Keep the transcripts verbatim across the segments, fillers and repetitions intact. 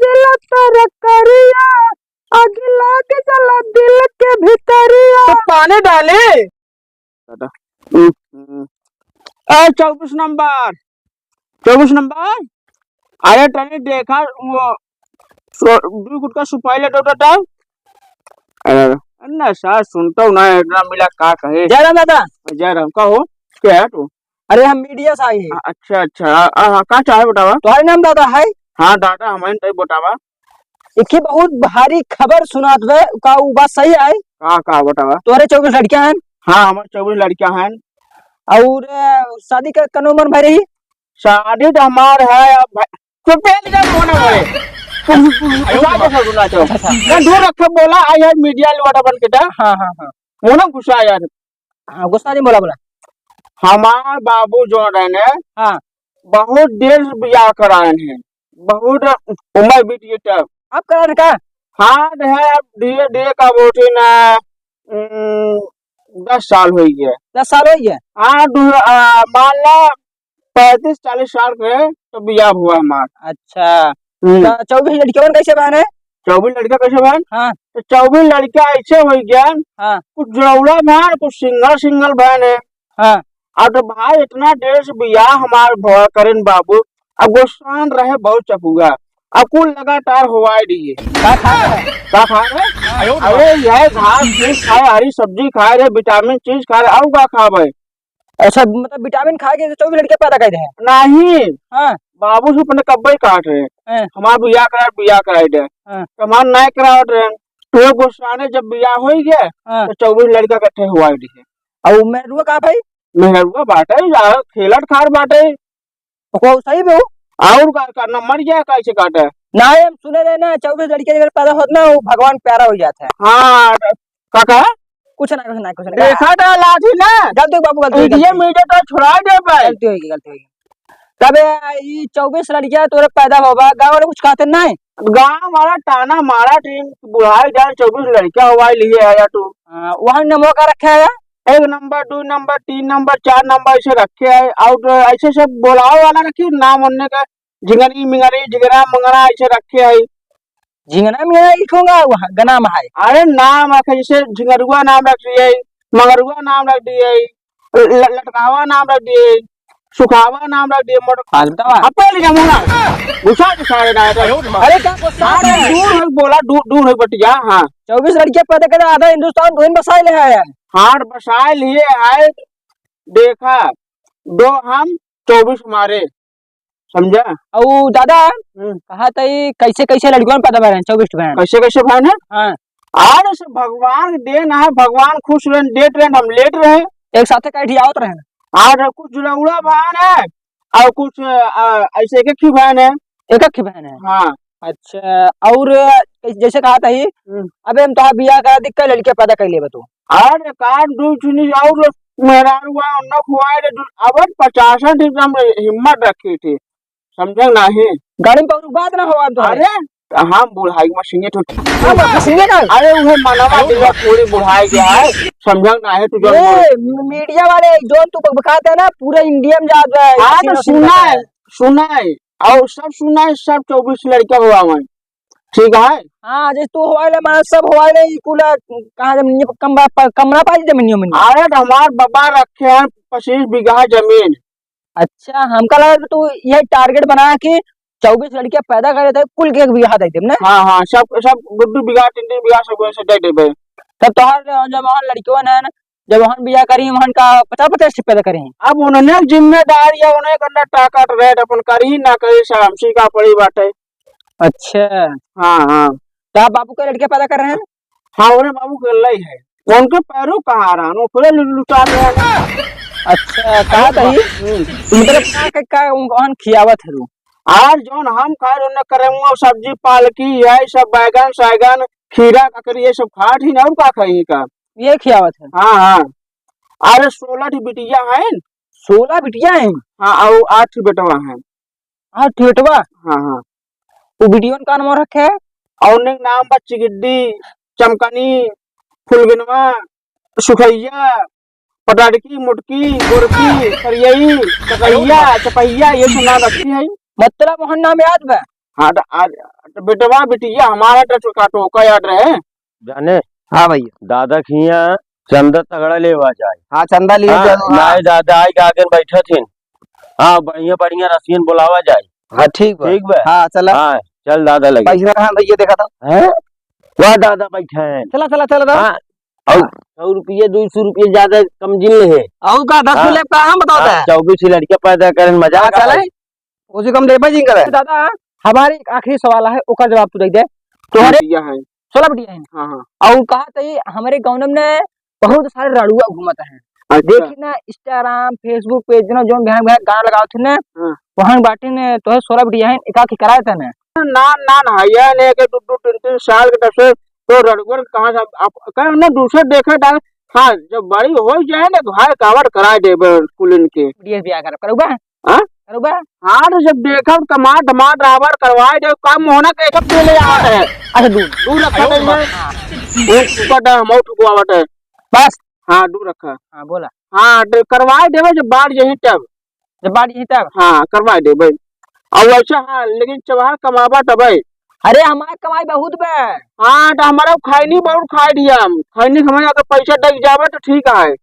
दिल तोर करिया, आग लाग जाला दिल के भीतरिया। तो पानी डाले। दादा। हम्म, हम्म। ए, चउबीस नंबर, चउबीस नंबर। अरे, तनी देखा, वो, सो, दू गुटका सुपारी ले दो, दादा। अरे, नशा सुनतो ना, इतना मिला का कहे। जय राम दादा। जय राम, का हो? क्या है तू? अरे, हम मीडिया से आई है। हाँ, अच्छा, अच्छा। आ, आ, का चाहे बतावा? तुम्हारे नाम दादा है? हाँ, दादा, हमारे नहीं बतावा। एक ही बहुत भारी खबर सुनात बे, का उ बात सही है? का, का बतावा? तोहरे चउबीस लड़कियां हैं? हाँ, हमारे चउबीस लड़कियां हैं। और, अ, शादी का कनो उम्र भई रही? शादी तो हमार है, अब भाई, तो पहले क्या बोला बोले? तुम, तुम, तुम, तुम, तुम, तुम, तुम, तुम, ना दूर रखे बोला, आई है मीडिया वाला बन के टा। हाँ, हाँ, हाँ। वो ना गुस्सा यार। हाँ, गुस्सा नहीं बोला, बोला। हमार बाबू जो रहे ने, हाँ। बहुत देर से बियाह कराए हैं, बहुत उम्र बीत गई तब। अब करा रहे का? हाँ, है, अब धीरे धीरे का बोलते ना, उम, दस साल हो गया। दस साल हो गया? हाँ, दू-, आ, मान ला, पैंतीस चालीस साल के तो बियाह हुआ हमार। अच्छा। हम्म। तो चउबीस लड़कियन कैसे बहन है? चउबीस लड़का कैसे बहन? हाँ। तो चउबीस लड़का ऐसे हो गया, हाँ। कुछ जोड़ौला बहन, कुछ सिंगल सिंगल बहन है। हाँ। अब तो भाई इतना देर से बियाह हमार भवा करेन बाबू, अब गोस्वान रहे बहुत चपुआ, अब कुल लगातार हवाई दिए। का खा रहे? का खा रहे? अरे यह घास फूस खाए, हरी सब्जी खाए रहे, विटामिन चीज खाए रहे, और का खावे? अच्छा, मतलब विटामिन खा के चउबीस लड़कियां पैदा कर दे हैं? नहीं। हाँ। बाबू से अपने कब्बे काट रहे हैं। हाँ। हमार बियाह करा, बियाह कराई दे। हाँ। तो हमार नाय करावत रहे। तो गोस्वाने जब बियाह हो गया, हाँ। तो चउबीस लड़का इकट्ठे हुआ ही है। और मेहरुआ का भाई? मेहरुआ बाटे, यार, खेलत खार बाटे। तो को सही में हो? और का करना, मर गया कैसे काटे? ना, हम सुने रहे ना, चउबीस लड़के अगर पैदा होत ना, वो भगवान प्यारा हो जाता है। हाँ, का कहा? कुछ ना, कुछ ना, कुछ ना। देखा था लाठी ना? गलती हो गई बाबू, गलती हो गई, मीडिया, गलती हो गई। मीडिया तो छुड़ा दे पाए। गलती हो गई, गलती हो गई। तबे ई चउबीस लड़कियां तोरे पैदा होबा, गाँव वाले कुछ कहते नहीं? गाँव वाला ताना मारा, टीम बुढ़ाई जाए, चउबीस लड़कियां हवाई लिए आया तू। हाँ, वहाँ नमो का रखे है? एक नंबर, दो नंबर, तीन नंबर, चार नंबर ऐसे रखे है। और ऐसे सब बोलावे वाला रखी, नाम उनने का झिंगनी मिंगनी, झिंगना मंगना ऐसे रखे है। झिंगना मिंगना लिखूंगा वहाँ, गना में है। अरे नाम रखे, जैसे झिंगरुआ नाम रख दिए, मंगरुआ नाम रख दिए, ल-, लटकावा नाम रख दिए, सुखावा नाम रख दिए, मोट फालतू बात। अब पहले जमाना, गुस्सा के सारे ना है। अरे का गुस्सा अरे है? दूर है बोला, दूर, दूर है बटिया, हाँ। चउबीस लड़कियां पैदा करे, आधा हिंदुस्तान वहीं बसाए ले आया है। हार बसाए लिए आए, देखा, दो हम, चउबीस हमारे, समझा? अउ दादा, हम्म। कहा तई कैसे, कैसे लड़कियन पैदा भय रहे, चउबीस बहन? कैसे, कैसे बहन है? हाँ। आज से भगवान देन है, भगवान खुश रहन, देत रहन, हम लेट रहे। एक साथे कई ठी आवत रहन। आज कुछ जुड़ौला बहन है, और कुछ, आ, ऐसे एक एक ही बहन है। एक एक ही बहन है? हाँ। अच्छा, और जैसे कहा तई, हम्म। अबे हम तोहार बियाह करा दी, कई लड़कियां पैदा कर लेबे तू? अरे, कार दू सुनी और मेहरारू हुआ, उन्नक हुआ है, दू-, अब पचासन ठीक से हम हिम्मत रखी थी, समझे नाही? गाड़ी में पकड़ू बात ना हो, अब तो है। अरे, हम बुढ़ाई मशीने तो हाँ, बस मशीने ना। अरे, उहे मनवा दिया पूरी बुढ़ाई गया है, समझे नाही तू जौन ये बोल। मीडिया वाले जौन तू बकबकात है ना, पूरे इंडिया में जात है, हाँ, मशीन तो मशीन सुना जात है, है। सुना है, और सब सुना है, सब चउबीस लड़का हुआ है। ठीक है? हाँ, जैसे तू हवाई ले, मारा सब हवाई ले, ई कुल, कहाँ जब नीचे कम बा-, प-, कम ना पाई जमीनियों में। अरे, तो हमार बाबा रखे हैं पच्चीस बीघा जमीन। अच्छा, हमका लगा कि तू ये टारगेट बना के चउबीस लड़कियां पैदा करे थे, कुल के एक बीघा दे देब ना? हाँ, हाँ, सब, सब दू दू बीघा, तीन तीन बीघा सब ऐसे दे देबे। तब तोहार जब वहाँ लड़कियों ने जब वहन बियाह करी, वहन का पचास पचास ठे पैदा करी। अब उन्होंने जिम्मेदारी है, उन्हें करना ताकत रेट अपन करी ना करी, सब हमसे का पड़ी बाटे। अच्छा। हाँ, हाँ। तो आप बाबू के लड़के पैदा कर रहे हैं? हाँ, उन्हें बाबू के लई है। उनके पैरों कहाँ रहा, वो खुले लु-, लुटा रहे हैं। अच्छा, कहा तही? हम्म। मतलब का, का, का उन-, उन्हन खियावत है रू? आज जौन हम खाए, उन्हें करे हुआ सब्जी, पालकी है, सब बैगन, सैगन, खीरा, ककड़ी, ये सब खात ही ना, और का खाई का? ये खियावत है। हाँ, हाँ। अरे, सोलह ठी बिटिया हैं। सोलह बिटिया हैं? हाँ, और आठ ठी बेटवा हैं। आठ ठी बेटवा? हाँ, हाँ। वो बिटियन का नाम रखे है? और उन्हें नाम बा चिगिड्डी, चमकनी, फुलगनवा, सुखैया, पटाटकी, मोटकी, गोरकी, करियई, चकैया, चपैया, ये सब नाम रखी है। मतलब, वहन नाम याद बा? हाँ, तो आज, तो बेटवा, बिटिया हमारा तो का टोका याद रहे। जाने? हाँ भैया। दादा खिया चंदा तगड़ा लेवा जाए। हाँ, चंदा लिया हाँ, जाए, हाँ। नाई दादा आई के आगे बैठा थिन। हाँ, बढ़िया, बढ़िया रसियन बोलावा जाए। हाँ, ठीक बा। ठीक बा? हाँ, चला। हाँ, चल दादा लगे। पैसा कहाँ भैया देखा था? हैं? वह दादा बैठे हैं। चला, चला, चला, चला। हाँ, और हाँ। सौ रुपये, दो सौ रुपये ज्यादा कम जिन ले है। और का, दस हाँ। ले का हम बताओ हाँ, ता। चौबीस ही लड़कियां पैदा करें, मजा हाँ, का चले। है। उसी कम लेबे जिन करे। दादा, हमारे एक आखिरी सवाल है, ओकर जवाब तू दे दे। तोहरे बिटिया है। सोलह बिटिया है। हाँ, हाँ। और कहा तो ये हमारे गाँव में बहुत सारे रड़ुआ घूमत हैं। अच्छा। देखी ना, Instagram, Facebook पे इतना जोन बिहान बिहान गाना लगावत है ना, हाँ। वहाँ बाटे ने, तोहे सोलह बिटिया है, एका के कराए थे ना। ना, ना, ना, ये ने के दो, दो, तीन, तीन साल के तब से तो रड़ुअन कहाँ से आप, आप कहे ना दूसरे देखे डाल। हाँ, जब बड़ी हो जाए ना, तो हाय कावड़ कराए देबे कुलिन के। बिटिया बियाह करब, करउबा? हाँ? करउबा? हाँ, तो जब देखब कमात धमात रावण करवाए देब, काम होना के सब ले आवत है। अच्छा, दूर। दूर रखा अरे नहीं है। हाँ। वो ऊपर डा हम ठुकवावत है। बस। हाँ, दूर रखा। हाँ, बोला। हाँ, तो करवाए देबे जब बाढ़ यही तब। जब बाढ़ यही तब? हाँ, करवाए देबे। और वैसे हाँ, लेकिन चबहार कमाबा तबे। अरे, हमार कमाई बहुत बे। हाँ, तो हमारा खैनी बहुत खाई दिया हम। खैनी के हमारे अगर पैसा दे जाबे तो ठीक है।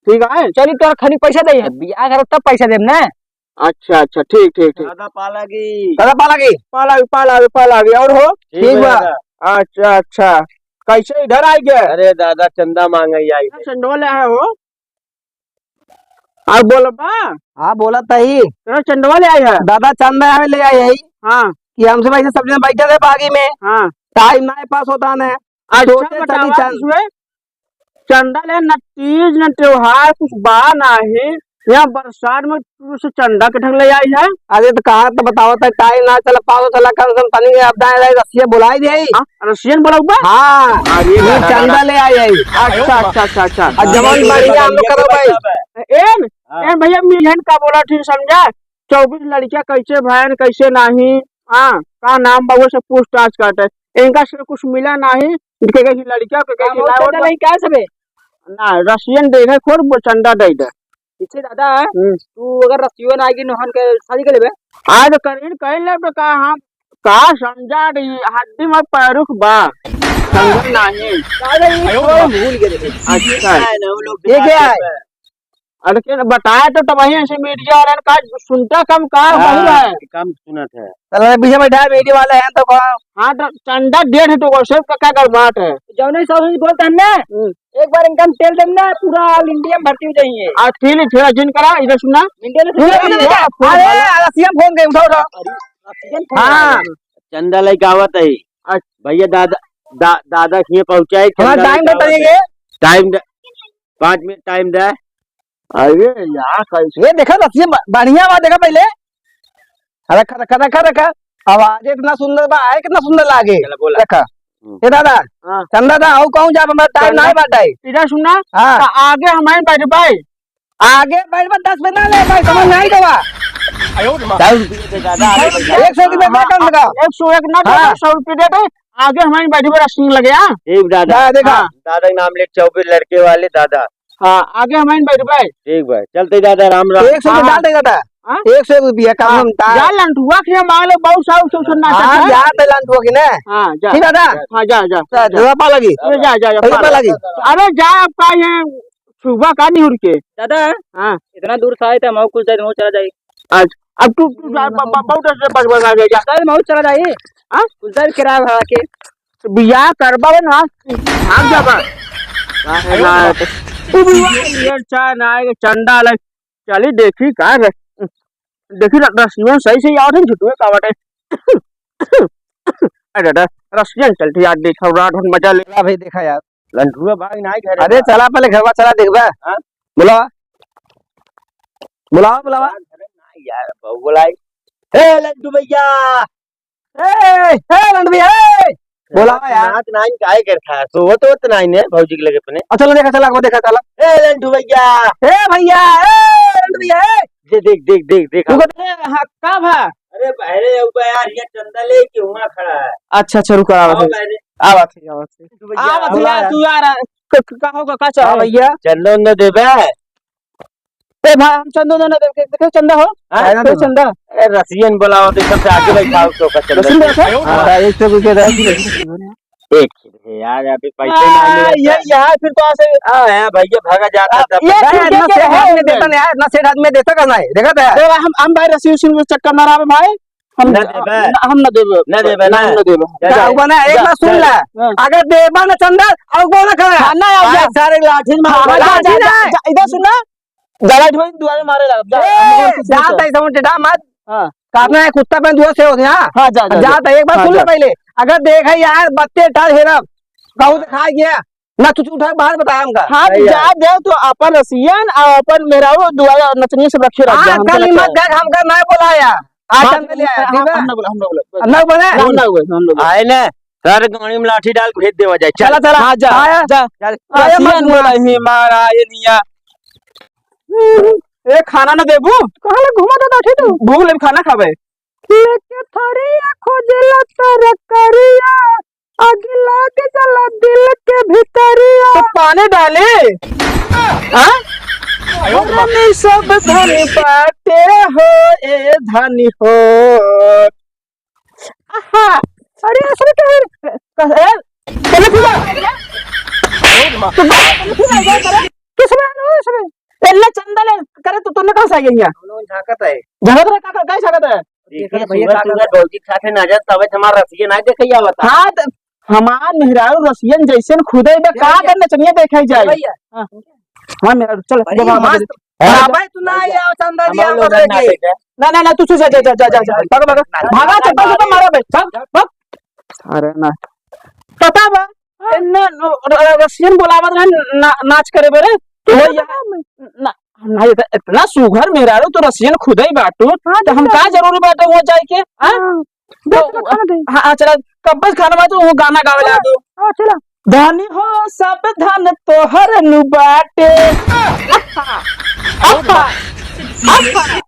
ठीक है? चली तोर खैनी पैसा दे, बियाह करब तब पैसा देब ना। अच्छा, अच्छा, ठीक, ठीक, ठीक। दादा पालागी। दादा पालागी। पालागी, पालागी, पालागी। और हो? ठीक ठीक बा बा। दादा। अच्छा, अच्छा। कैसे इधर आई गए? अरे दादा, चंदा मांगे आई है। चंदवा ले आए हो? और बोलबा? हाँ, बोलत ही। तेरा चंदवा ले आई है? दादा चंदा हमें ले आई है। हाँ। कि हमसे वैसे सब जने बैठे थे बागी में। हाँ। टाइम ना पास होता ना। अच्छा, सोचे बतावा चली चंद- तुझे। चंदा ले न तीज न त्योहार कुछ बा नाही। यहाँ बरसात में तू से चंदा के ढंग ले आई है? अरे तो कहा तो बतावा था, टाइम ना चला पाओ, चला कम से कम तनी अब दाएं दाएं रसिया बुलाई दे। हाँ, रसियन बोलउबा? हाँ, अरे ये दादा, चंदा दादा। ले आई है। अच्छा, अच्छा, अच्छा, अच्छा। और जवान बढ़िया हम लोग करो भाई। एन, हाँ। एन भैया मिलन का बोला ठीक समझा? चउबीस लड़कियां कैसे भयन, कैसे नाही? हाँ, का नाम बा वो सब पूछताछ करते। इनका से कुछ मिला नाही, इनके कहीं लड़कियां के कहीं का लाओ चंदा बा। नहीं, का सबे? ना, रसियन दे है, खोर वो चंदा दे दे। पीछे दादा, हम्म। तू अगर रसियो ना आएगी, नोहन के शादी कर लेबे? आज करीन, कर ले तो का हम, का समझा रही, हड्डी में पैरुख बा, समझ नाही। का रे, ये अयो कोई बा। भूल गए रे। अच्छा। ये क्या है? अरे के बताए तो तब वहीं से मीडिया वाले का सुनता कम का हाँ, बहिर है। कम सुनत है। चलो, पीछे बैठा है, मीडिया वाले हैं तो कौन? हाँ, तो चंदा डेढ़ तो को सब का, का गड़बड़ है? जौने सब बोलते हैं ना, हम्म। एक बार इनका हम तेल देम ना, पूरा all India में भर्ती हो जाइए। आ, ठीक है, थोड़ा जिन करा, इधर सुना। India में सुना, सुना, सुना। अरे, अरे, सीएम फोन के उठाओ, उठाओ। अरे, सीएम फोन हाँ। आया। चंदा लेके आवत है। अच्छा। भैया दादा, दा-, दादा के पहुँचाए, हाँ, चंदा टाइम लेके आवत बताइए। है। टाइम दे, पाँच मिनट टाइम दे। अरे यार, कैसे? ये देखा ना, सीएम ब-, बढ़िया बा, देखा पहले। रखा, रखा, रखा, रखा। आवाज इतना सुंदर बा, आए कितना सुंदर लागे। चला, बोला। रखा। हम्म। ए दादा, हाँ। चंदा दा, आऊ कहूँ जा, हमरा टाइम चंदा, नाहीं बाटे। इधर सुना, हाँ। तो आगे हमारे बैठ भाई। आगे बैठ बा, दस पे ना ले भाई, समझ नाहीं देवा। आयो रे माँ। सौ रुपये दे दादा, आगे बैठ। एक सौ रुपये दे कम से कम। एक सौ एक ना दे, हाँ। सौ रुपये दे दे, आगे हमारे बैठ बा, रसियन लगे, हाँ। ठीक दादा। दा-, देखा। हाँ। दादा के नाम ले, चौबीस लड़के वाले दादा। हाँ, आगे हमारे बैठ भाई। ठीक भाई, चलते दादा, राम राम। एक सौ हाँ, डाल दे दादा। हाँ? एक सौ रुपया कम हाँ, हम ता- जा लंठुआ के मांग ले, बहुत साहु ससुर नाचत हाँ, है। जा दे लंठुआ के ना। हाँ, जा। ठीक दादा? हाँ, जा, जा, जा, जा। जा, पा लगी। अरे जा, जा, जा, अरे पा पा लगी। लगी। अरे जा, अब का ये सुबह का नहीं उड़ के? दादा, हाँ। इतना दूर से आए थे, हम कुछ देर में चला जाए। आज, अब तू, तू जा, ब-, ब-, बहुत देर से बस, बस आ गया, जा। चल, मैं चला जाए। हाँ? कुछ देर किराया भाड़ा के। तो बियाह करबा ना, भाग जाबा। काहे ना, तो तू बियाह, ये चाहे ना आए, चंदा ले। चली देखी का रे, देखी र-, रसियन सही से आवत है, झुटुए का बाटे। अरे दादा, रसियन चल ठीक यार, देखा रात भर मजा ले। चला भाई, देखा यार। लंठुआ भाग ना घरे अरे बा। चला पहले घरवा चला देखबा। हाँ? बुलावा, बुलावा, बुलावा। यार, घरे ना यार, बहू बुलाई। ए लंठू भैया, ए, ए, लंडू भैया, ए! बोला यार। नाच नाइन काहे कर था? सोवत होत नाइन है भौजी के लगे अपने। अच्छा, चलो देखा, चला, वो देखा, चला। ए, लंडू भैया। ए, भैया, ए, लंडू भैया, ए! ये देख, देख, देख, देख, रुको, ए, हाँ, का भा? अरे, बहरे ऊपर यार, ये चंदा ले के हुआ खड़ा है। अच्छा, अच्छा, रुको, आवत है। बहरे। आवत है, आवत है। लंडू भैया, आवत है, बोला यार, यार। तू यार, क-, क-, का होगा, का चाहे? हाँ, भैया। चंदा उंदा देबे? ए भाई, हम चंदा ना देवे, देखे चंदा हो? हाँ? ए, चंदा। ए, रसियन बोलावा तो सबसे आगे बैठाओ तो का चंदा। रसियन बोलावा? हाँ, एक सौ रुपये रख। एक सेकंड यार, अभी पैसे ना मिले। ये, यहाँ फिर तो ऐसे आ, है भैया, भागा जाता आ, था। ये भाई, ठीक है, इतना सेठ आदमी देता नहीं यार, इतना सेठ आदमी देता का नहीं, देखा था? अरे, हम, हम भाई रसियन उसियन के चक्कर ना रहा भाई। हम ना देबे। ना, हम ना देबे। ना देबे ना? हम ना देबे। जा, जा, हुआ ना, एक जा, बात सुन जा। ले। हाँ। अगर देबा ना चंदा, और को ना खड़ा। हाँ, ना, जा। सारे लाठी मार। हाँ, जा, जा, जा, जा। इधर सुन ना। जा, लाठी मार, दुआरे मारे लगा। जा, ए, हम लोग किसी जा, से। तई समझ टेढ़ा मत। हाँ। काटना है कुत्ता पे दुआ से हो गया। हाँ, जा, जा, जा। जा, तई एक बार हाँ, सुन ले जा। पहले। अगर देखे यार, बत्ते टाल हेरब, कहूँ तो खा गया। ना तू उठा के बाहर बता हमका। हाँ, नहीं जा यार। दे तो अपन रसियन और अपन मेहरारू दुआरे नचनिया सब रखे रह जा, हाँ, हमको कल नहीं मत चल। देख, हमका नहीं बोला यार। आज हाँ, हम ले आया, हम, ठीक है? हम ना बोला, हम ना बोला। हम ना बोला, हम ना बोला। आए ने, सर गाड़ी में लाठी डाल के भेज देवा जाए। चल। चला, चला। हाँ, जा, आया। जा। चल। आया, मत रसियन बोला। बोला ही मारा, ये निया। ए, खाना ना देबू? कहाँ ले घूमा था बैठे तू? भूख ले खाना खावे। लेके थरिया खोजेला तरकरिया, आग लाग जाला दिल के भितरिया। तो पानी डाले? हाँ? धनी सब धनी बाटे हो, ए धनी हो। आहा, अरे, असली कहे, कहे, चलो, ठीक है। तो बात, ठीक है, क्या करे? किस में आना हो, इसमें? पहले चंदा ले करे तो तूने कहाँ से आ गई यहाँ? हम लोग झांकत है। झांकत रहे, का, का, का झांकत रहे? देखिए, भैया, सुगर, का सुगर करता? भौजी के साथे ना जात, तबे हमार रसिया ना देखे आवता। हाँ, तो हमार मेहरारू रसियन जैसन खुदे बा, का करना चाहिए, देखे जाए। भैया। हाँ। हाँ, मेहरारू, चल, बड़ी बाबा, मस्त। बाबा, बाबा, तू ना भैया, आओ, चंदा जी, हमार आओ, लोग पकड़ ना के। देखे। ना, ना, ना, तू, तू, जा, जा, जा, जा, जा, जा, भागा, भागा, भागा, चप्पल से तो मारा बे, भाग, भाग। अरे ना। पता बा, हाँ। इन्ने न-, र-, रसियन बोलावत रहे ना-, नाच करे बरे। तो तो वही ना, ना, ये तो इतना सुघर मेहरारू तो रसियन खुदे ही बाटू, हाँ, तो हम ठीक बा। का जरूरी बाटे वो जाए के, हाँ? हाँ, तो जा, चला खाना दे। हाँ, हाँ, चला, कब्बस खाना में तो वो गाना गावे ला दो। हाँ, चला। धनी हो सब धन तोहर नु बाटे। आहा, आहा, आहा।